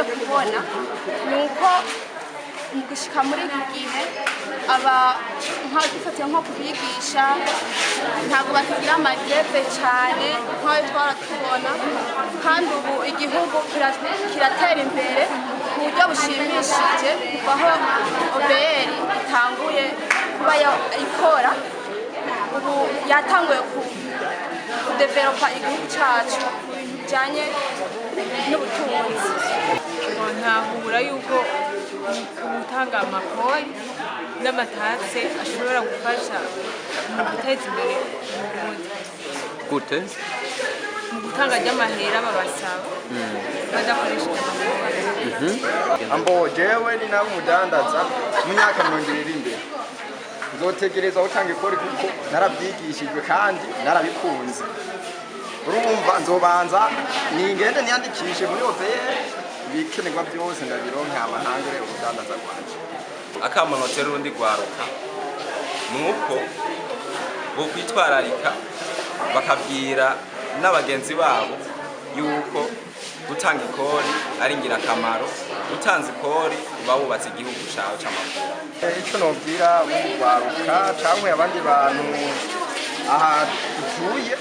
Kubona ni uko mu gushika muri iki gihe, aba nka dufatiye nko kubigisha, ntabwo bakigira ama grève cyane nk'ayo twara tubona, kandi ubu igihugu kiratera imbere ku buryo bushimishije. Kuva aho OBR itanguye kuba ikora, ubu yatanguye kudevelopa igihugu cyacu mu bintu bijyanye n'ubutunzi. Ntahura yuko gutanga amakori n'ama taxes ashobora gufasha mu guteza imbere Uburundi. Gute? Mu gutanga ry'amahera babasaba badakoresheje amakori. Ambo jewe ni nawe umudandaza, mu myaka 20 imbere nzotegereza gutanga ikori kuko narabyigishijwe kandi narabikunze. Urumva, nzobanza ningende niyandikishe muri OBR, ibikenerwa byose ndabironke, hama ntangure urudandaza rwanje. Akamo notera urundi rwaruka nuko bokwitwararika, bakabwira n'abagenzi babo yuko gutanga ikori ari ingirakamaro. Utanze ikori uba wubatse igihugu cawe c'amavuko. Icyo nobwira urundi rwaruka cyangwa abandi bantu aha dutuye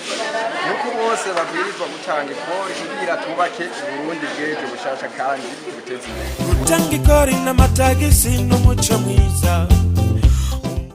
nuko bose babwirizwa gutanga ikori kugira twubake Uburundi bw'ejo bushasha kandi buteze imbere. Gutanga ikori n'amatagisi n'umuco mwiza.